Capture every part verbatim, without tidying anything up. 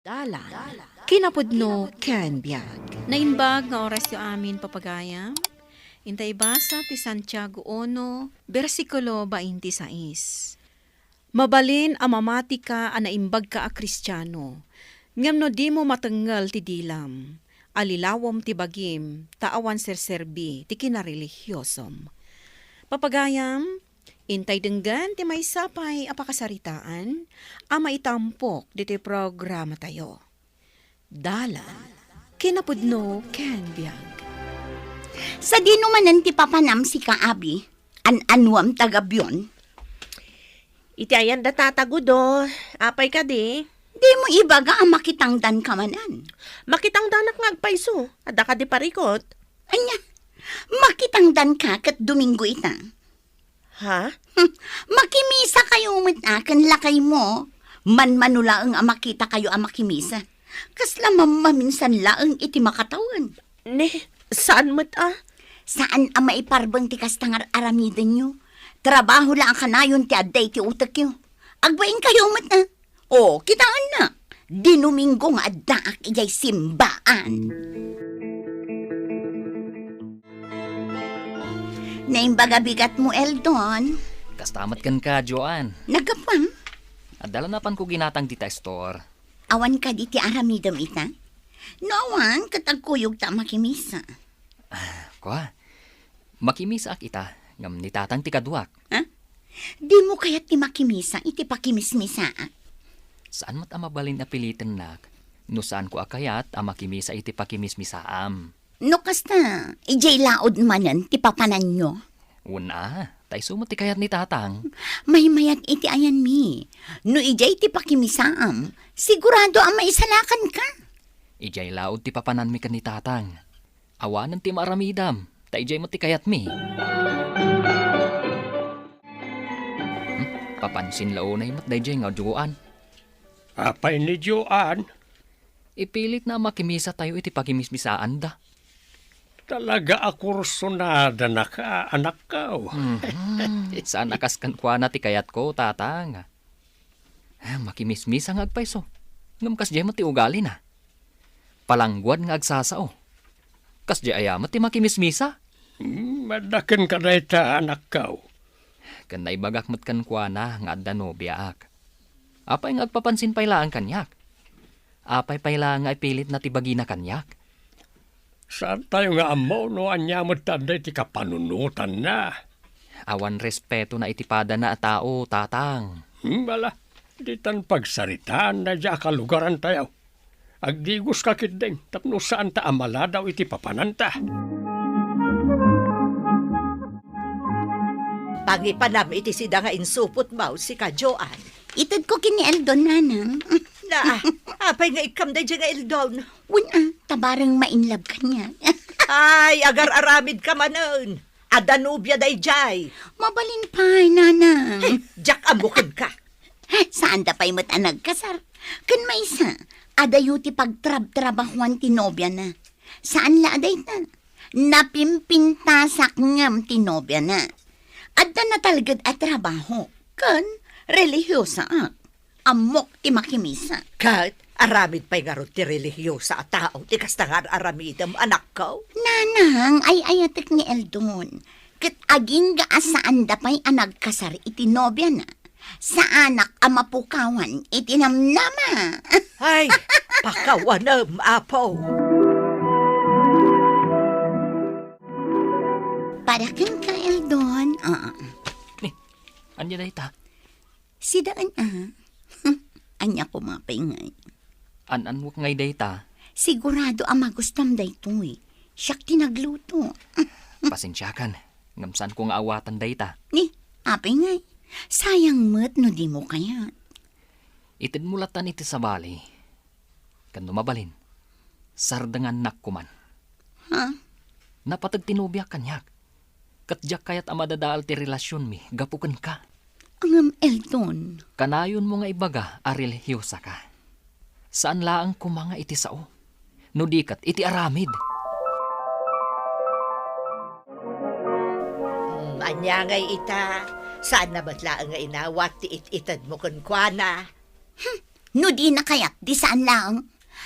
Dalan, kinapudno ken biag. Naimbag nga orasyo amin, papagayam. Intay basa ti Santiago uno, bersikulo twenty-six. Mabalin a mamatika a naimbagka a Kristiano, ngem no dimo matengngel ti dilam, allilawem ti bagim, ta awan serserbi ti kinarelihiosom. Papagayam, intay denggen ti maysa pay a pakasaritaan a maitampok ditoy programatayo. Dalan, kinapudno ken biag. Sadino manen ti papanam sika, abi? An-anuam ta gabion? Iti ayan da Tata Gudo, apay kadi? Dimo ibaga a makitangdanka manen? Makitangdanak nga agpayso, adda kadi parikot? Ania, makitangdanka ket Domingo ita? Ha? Hmm, makimisa kayo met a ken lakaymo. Manmano laeng a makita kayo a makimisa. Kasla mammaminsan laeng iti makatawen. Ne, saan met a? Saan a maiparbeng ti kasta nga ar-aramidenyo. Trabaho la a kanayon ti adda iti utekyo. Agbain kayo met a. O, kitaennak, Domingo nga addaak idiay simbaan. Naimbag a bigatmo, Eldon. Kasta met kenka, Joan. Naggapuam? Adda la napanko ginatang dita store. Awan kadi ti aramidem ita? No awan, ket agkuyogta a makimisa. Kua, makimisaak ita, ngem ni Tatang ti kaduak. Ha? Dimo kayat ti makimisa iti pakimismisaak? Saan met a mabalin a pilitennak no saanko a kayat a makimisa iti pakimismisaam. No kasta, idiay laud manen ti papananyo? Wen a, ta isu met ti kayat ni Tatang. Maymayat iti ayanmi. No idiay ti pakimisaam, sigurado a maisalakanka. Idiay laud ti papananmi ken ni Tatang. Awanen ti maaramidam, ta idiay met ti kayatmi. Hmm, papansin la unay met daydiay nga Joan. Apay ni Joan? Ipilitna a makimisatayo iti pakimismisaanda. Talaga a kursonadanaka, anakko. Mhm. Saan a kas kenkuana ti kayatko, Tatang. Ah, makimismisa nga agpayso. Ngem kasdiay met ti ugalina. Palangguad nga agsasao. Kasdiay aya met ti makimismisa? Hmm, adda kenka dayta, anakko. Ken naibagak met kenkuana nga adda nobiaak. Apay nga agpapansin pay laeng kaniak? Apay pay laeng nga ipilitna ti bagina kaniak? Saantayo nga ammo no ania met ti adda iti kapanunotanna. Awan respetona iti padana a tao, Tatang. Hmm, ala, ditan pagsaritaan daydiay a kalugarantayo. Agdigoska ketdin tapno saanta a maladaw iti papananta. Pangipanam iti sida nga insupotmo, sika, Joan. Itedko ken ni Eldon, nanang. Na, apay nga ikkam daydiay nga Eldon? Wen a, ta bareng ma-in love kaniak. Ay, agar-aramidka manen. Adda nobia daydiay. Mabalin pay, nanang. Ay, diak ammo kenka. Saanda pay met a nagkasar. Ken maysa, adayo ti pagtrabtrabahoan ti nobiana. Saan la a dayta. Napimpintasak ngem ti nobiana. Adda natalged a trabaho. Ken relihiosaak. Ammok ti makimisa. Ket aramid pay ngarud ti relihiosa a tao ti kasta nga ar-aramidem, anakko? Nanang, ay-ayatek ni Eldon. Ket agingga a saanda pay a nagkasar iti nobiana. Saanak a mapukawan iti namnama. Ay, pakawanem, Apo. Para kenka, Eldon. Ah. Ni, ania dayta? Sidaen a. Ania koma pay ngay? An-anwek ngay dayta? Sigurado a magustuam daytoy. Siak ti nagluto. Pasensiakan, ngem saanko nga awatan dayta. Ni, apay ngay? Sayang met no dimo kayat. Itedmo latan iti sabali. Ken no mabalin, sardengannak koman. Ha? Napateg ti nobiak kaniak. Ket diak kayat a madadael ti relasionmi gapu kenka. Ngem, Eldon. Kanayonmo nga ibaga a relihiosaka. Saan laeng koma nga iti sao, no di ket iti aramid. Hmm, ania ngay ita? Saanna met laeng nga inawat ti it-itedmo kenkuana? Hmm, No dina kayat, di saan laeng.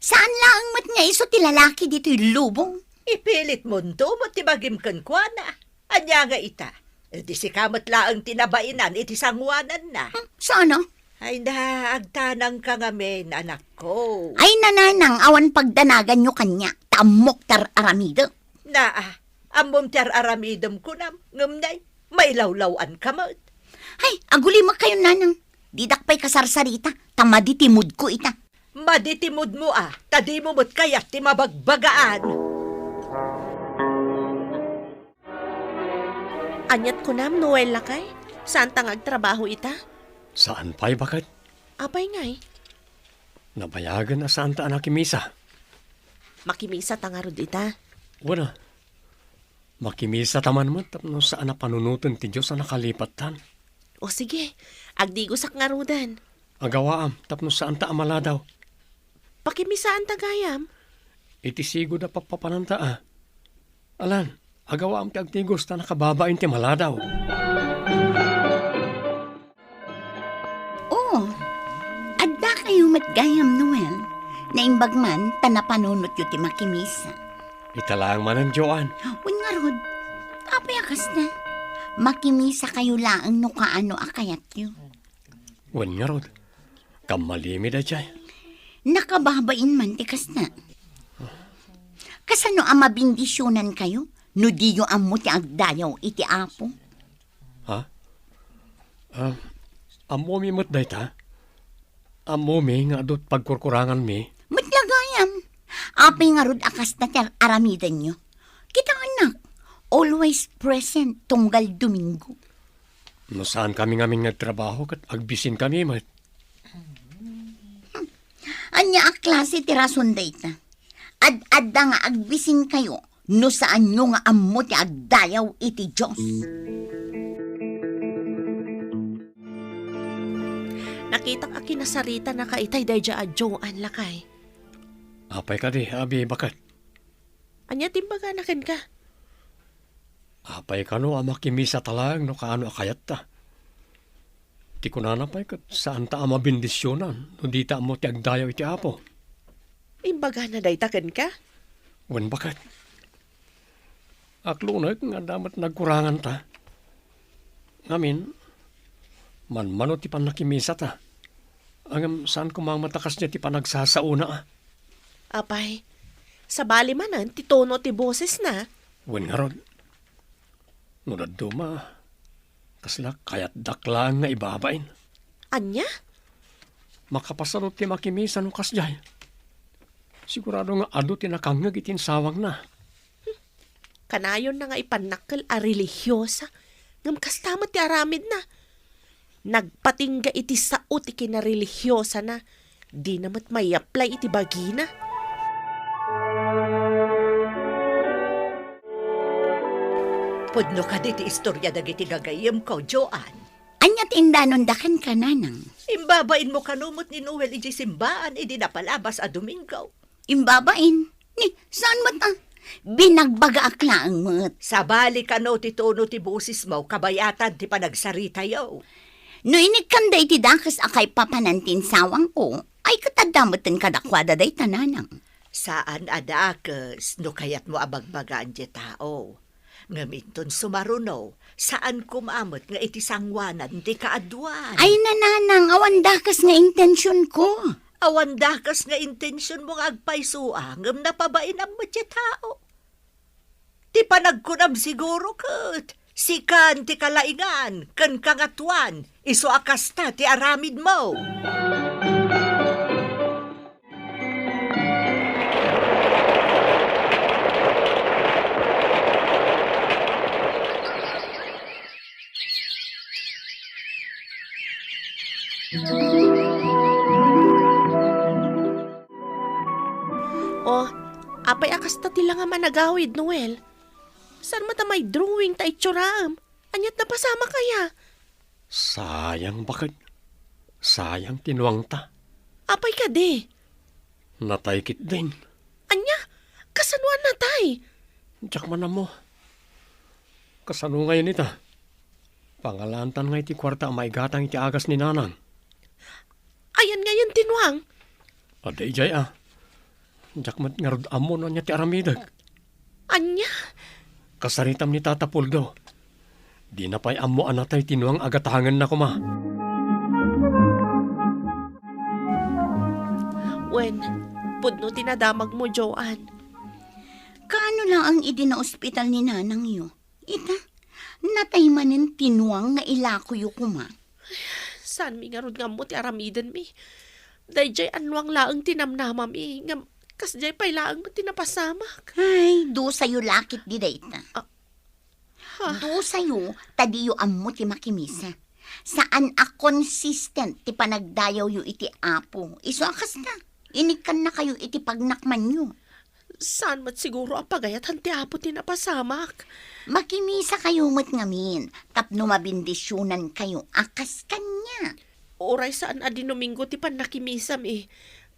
Saan laeng met nga isu ti lalaki ditoy lubong. Ipilitmonto met ti bagim kenkuana. Ania nga ita? Di sika met laeng ti nabainan iti sangoananna. Hmm, saan a? Ay na, agtanangka ngamin, anakko. Ay, nanang, awan pagdanaganyo kaniak, ta ammok ti ar-aramidek. Naa, ammom ti ar-aramidem kunam, ngem nay, mailawlaw-anka met. Ay, agulimekkayon, nanang. Didak pay kasarsarita, ta madi ti moodko ita. Madi ti moodmo a, ta dimo met kayat ti mabagbagaan. Aniat kunam, Noel, lakay? Saanta nga agtrabaho ita? Saan pay, baket. Apay ngay? Nabayagen a saanta a nakimisa. Makimisata ngarud ita? Wen a. Makimisata man met tapno saan a panunoten ti Dios a nakalipattan. O sige, agdigosak ngaruden. Agawaam tapno saanta a maladaw. Pakimisaanta gayam? Iti sigud a pappapananta a. Alan, agawaam ti agtigos ta nakababain ti maladaw. O, addakayo met gayam, Noel. Naimbag man ta napanunotyo ti makimisa. Ita laeng manen, Joan. Wen ngarud, apay a kasta? Makimisakayo laeng no kaano a kayatyo. Wen ngarud, kammalimid a jay. Nakababain man ti kasta. Kasano a mabindisionankayo no diyo ammo ti agdayaw iti Apo? Ha? Ah, ammomi met dayta? Ammomi nga adu ti pagkurkuranganmi? Met la gayam. Apay ngarud a kasta ti ar-aramidenyo? Kitaennak, always present tunggal Domingo. No saankami ngamin nga agtrabaho ket agbisinkami met. Ania a klase ti rason dayta? Ad-adda nga agbisinkayo no saanyo nga ammo ti agdayaw iti Dios. Nakitak a kinasaritanaka itay daydiay a Joan, lakay. Apay kadi, abi, baket? Ania ti imbagana kenka? Apay kano a makimisata laeng no kaano a kayatta? Ti kunana pay ket saanta a mabindisionan no dita ammo ti agdayaw iti Apo. Imbagana dayta kenka? Wen, baket. Aklonek nga adda met nagkuranganta. Ngamin, manmano ti pannakimisata. Ngem saan koma met a kasdiay ti panagsasaona a. Apay, sabali manen ti tono ti bosesna? Wen ngarud. No dadduma, kasla kayatdak laeng nga ibabain. Ania? Makapasano ti makimisa no kasdiay? Sigurado nga adu ti nakangngeg iti insawangna. Kanayonna nga ipannakkel a relihiosa, ngem kasta met ti aramidna. Nagpatingga iti sao ti kinarelihiosana, dina met maiapply iti bagina. Pudno kadi ti istoria dagiti gagayyemko, Joan? Ania ti indanonda kenka, nanang? Imbabainmo kano met ni Noel idiay simbaan idi napalabas a Domingo? Imbabain? Ni, saan met a? Binagbagaak laeng met. Sabali kano ti tono ti bosesmo kabayatan ti panagsaritayo. No inikkanda iti dakes a kaipapanan ti insawangko, ay ket adda metten kadakuada dayta, nanang. Saan a dakes no kayatmo a bagbagaan ti tao. Ngem inton sumaruno, saan koma met nga iti sangoanan ti kaaduan. Ay, nanang, awan dakes nga intensionko. Awan dakes nga intensionmo nga agpayso a, ngem napabainam met ti tao. Ti panagkunam siguro ket, sikan ti kalaingan ken kangatoan, isu a kasta ti aramidmo. O, apay a kasta ti langam a nagawid, Noel? Saan met a may drawing ta itsurem? Aniat napasamak aya? Sayang, baket. Sayang ti nuangta. Apay kadi? Natay ketdin. Ania? Kasano a natay? Diak man ammo. Kasano ngayen ita? Pangalaantan nga iti kuarta a maigatang iti agas ni nanang. Ayan ngayen ti nuang? Adda idiay a. Diak met ngarud ammo no ania ti aramidek. Ania? Kasaritam ni Tata Poldo. Dina pay ammo a natay ti nuang a gatangenna koma. Wen, pudno ti nadamagmo, Joan. Kaano laeng idi naospital ni nanangyo? Ita, natay manen ti nuang nga ilakoyo koma. Saanmi ngarud nga ammo ti aramidenmi. Daydiay a nuang laeng ti namnamami, ngem kasdiay pay laeng met ti napasamak. Ay, dusayo la ketdi dayta. Ah. Ha? Dusayo, ta diyo ammo ti makimisa. Saan a consistent ti panagdayawyo iti Apo. Isu a kasta, inikkannakayo iti pagnakmanyo. Saan met siguro a pagayatan ti Apo ti napasamak. Makimisakayo met ngamin tapno mabendisionankayo a kas kaniak. Uray saan a Dinomingo ti pannakimisami,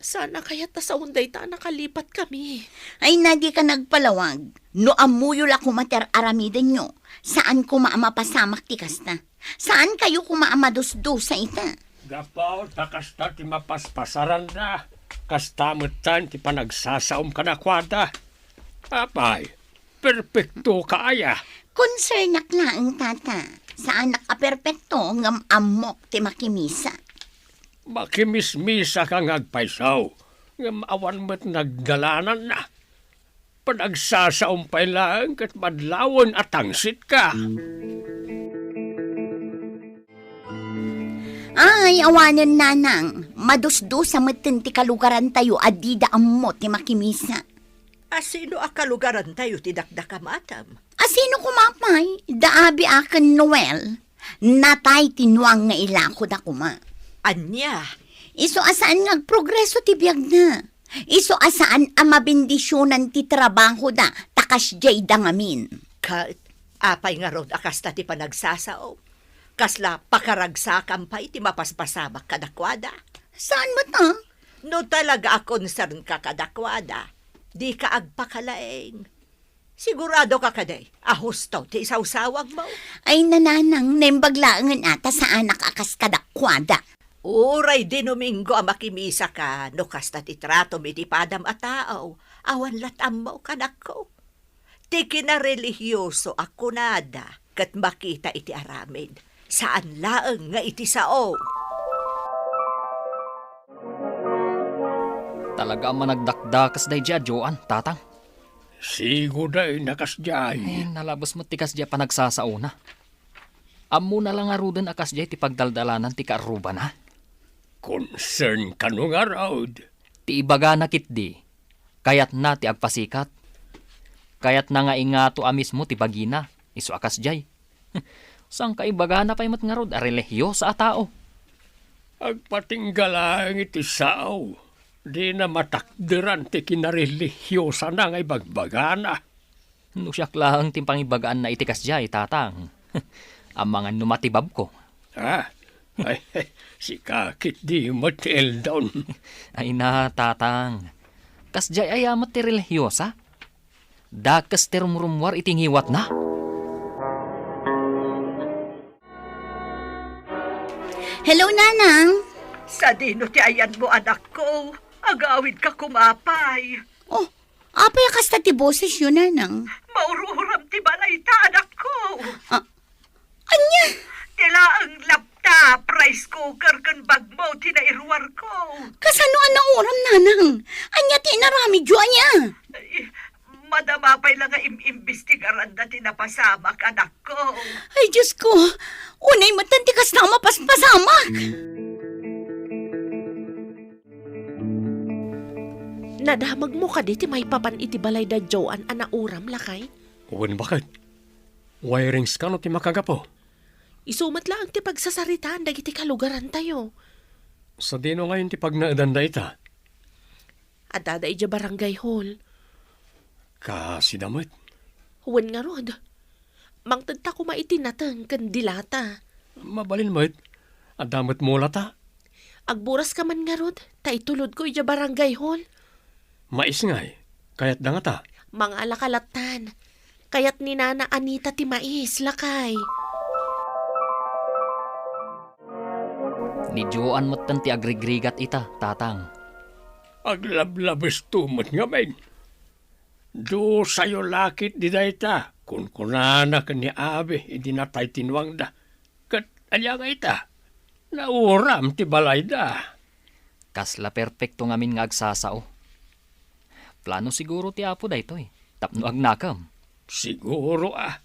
saan a kayat ta saon dayta a nakalipatkami. Ay, na dika nagpalawag. No ammoyo la koma ti ar-aramidenyo, saan koma a mapasamak ti kasta. Saankayo koma a madusdusa ita. Gapu ta kasta ti mapaspasaranda, kasta metten ti panagsasaom kadakuada. Apay, perpektoka aya? Konsernak laeng, Tata. Saanak a perpekto ngem ammok ti makimisa. Makimismisaka nga agpayso, ngem awan met nagdalananna. Panagsasaom pay laeng ket madlawen a tangsitka. Ay, awanen, nanang. Madusdusa metten ti kalugarantayo a dida ammo ti makimisa. A sino a kalugarantayo ti dakdakamatam? A sino koma pay? Da Abi a ken Noel. Natay ti nuang nga ilakoda koma. Ania? Isu a saan nga agprogreso ti biagna. Isu a saan a mabendisionan ti trabahoda, ta kasdiay da ngamin. Ket apay ngarud a kasta ti panagsasaom? Kasla pakaragsakam pay ti mapaspasamak kadakuada? Saan met a? No talaga a konsernka kadakuada, dika agpakalaing. Siguradoka kadi a husto ti isawsawagmo? Ay, nanang, naimbag laengen a ta saanak a kas kadakuada. Uray Dinomingo a makimisaka no kasta ti tratom iti padam a tao, awan lat ammo, kanakko. Ti kinarelihioso a kunada ket makita iti aramid, saan laeng nga iti sao. Talaga a managdakdakes daydiay a Joan, Tatang. Sigo dayna kasdiay. Eh, nalabes met ti kasdiay a panagsasaona. Ammona la ngaruden a kasdiay ti pagdaldalanan ti kaarrubana. Concern kano ngarud? Ti ibagana ketdi, kayatna ti agpasikat. Kayatna nga ingato a mismo ti bagina, isu a kasdiay. Saan ka ibagana pay met ngarud a relihiosa a tao? Agpatingga laeng iti sao, dina matakderan ti kinarelihiosana nga ibagbagana. No siak laeng ti pangibagaanna iti kasdiay, Tatang. Amangan no matibabko. Ah, ay, sika ketdi met ti Eldon. Ay na, Tatang. Kasdiay aya met ti relihiosa? Dakes ti rumrummuar iti ngiwatna. Hello, Nanang. Sadino ti ayanmo, anakko? Agawidka koma pay. Oh, apay a kasta ti bosesyo, Nanang? Maur-uram ti balayta, anakko. Ah, ania? Ti laeng laptop, rice cooker, ken bagmo ti nairuarko. Kasano a nauram, Nanang? Ania ti inaramidyo, ania? Ay, madama pay la nga im-imbestigaranda ti napasamak, anakko. Ay, Diosko, unay met ti kasta a mapaspasamak. Nadamagmo kadi ti maipapan iti balay da Joan a nauram, lakay? Wen, baket. Wirings kano ti makagapu? Isu met laeng ti pagsasaritaan dagiti kalugarantayo. Sadino ngayon ti pagnaedanda ita? Addada idiay barangay hall. Kasida met? Wen ngarud. Mangtedta koma iti nateng ken dilata. Mabalin met. Adda met mulata. Agburaska man ngarud, ta itulodko idiay barangay hall. Mais ngay, kayatda ngata? Mangala ka lattan. Kayat ni Nana Anita ti mais, lakay. Ni Joan metten ti agrigrigat ita, Tatang. Aglablabesto met ngamin. Dusayo la ketdi dayta, kunkunana ken ni Abi idi natay ti nuangda. Ket ania nga ita? Nauram ti balayda. Kasla perpekto ngamin nga agsasao. Plano siguro ti Apo daytoy, tapno agnakem. Siguro a.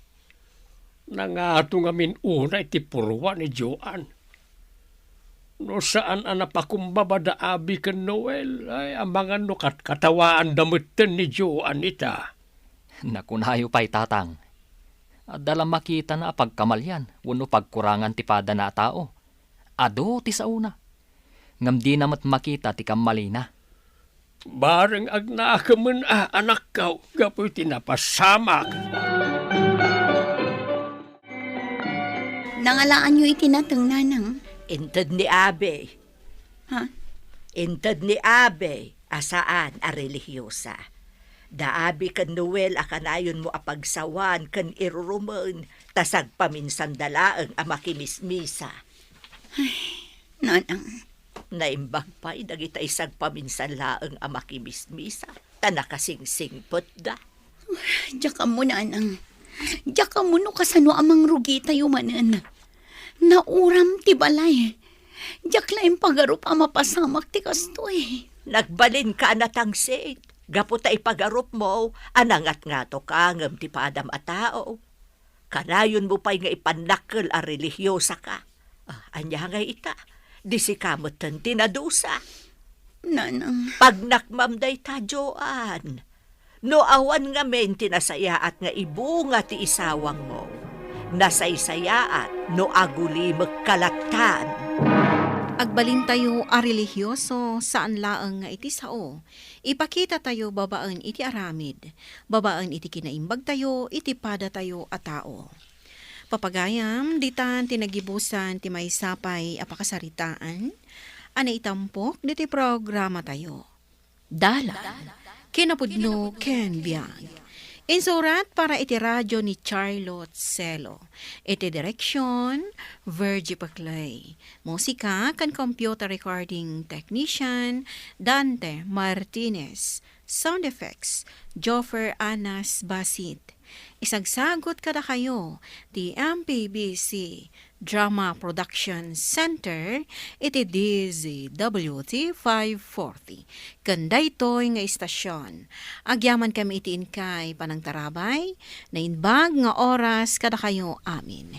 Nangato ngamin unay ti purwa ni Joan. No saan a napakumbaba da Abi ken Noel, ay, amangan no katkatawaanda metten ni Joan ita. Nakunayo pay, Tatang. Adda la makitana a pagkamalian wenno pagkurangan ti padana a tao. Adu ti saona. Ngem dina met makita ti kammalina. Bareng agnakemen a, anakko, gapu iti napasamak. Nangalaanyo iti nateng, Nanang? Inted ni Abe. Ha? Inted ni Abe a saan a relihiosa. Da Abi ken Noel a kanayonmo a pagsawan ken irurumen, ta sagpaminsanda laeng a makimismisa. Ay, Nanang. Naimbag pay dagita sagpaminsan laeng a makimismisa, ta nakasingsingpetda. Diak ammo, Nanang. Diak ammo no kasano a mangrugitayo manen. Nauram ti balay. Diak la impagarup a mapasamak ti kastoy. Nagbalinka a natangsit, gapu ta ipagarupmo a nangatngatoka ngem ti padam a tao. Kanayonmo pay nga ipannakkel a relihiosaka. Ah, ania ngay ita? Di sika metten ti nadusa. Nanang. Pagnakmam dayta, Joan. No awan ngamin ti nasayaat nga ibunga ti isawangmo, nasaysayaat no agulimekka lattan. Agbalintayo a relihioso, saan laeng nga iti sao. Ipakitatayo babaen iti aramid, babaen iti kinaimbagtayo iti padatayo a tao. Papagayam, ditan ti nagibusan ti maysa pay a pakasaritaan a naitampok ditoy programatayo. Dalan, kinapudno ken biag. Insurat para iti radio ni Charlotte Celo. Iti direksyon, Virgie Paclay. Musika ken computer recording technician, Dante Martinez. Sound effects, Joffer Anas Basit. Isagsagut kadakayo ti M P B C Drama Production Center iti D Z W T five forty. Ken daytoy nga istasyon, agyamankami iti inkay panangtarabay, naimbag nga oras kadakayo amin.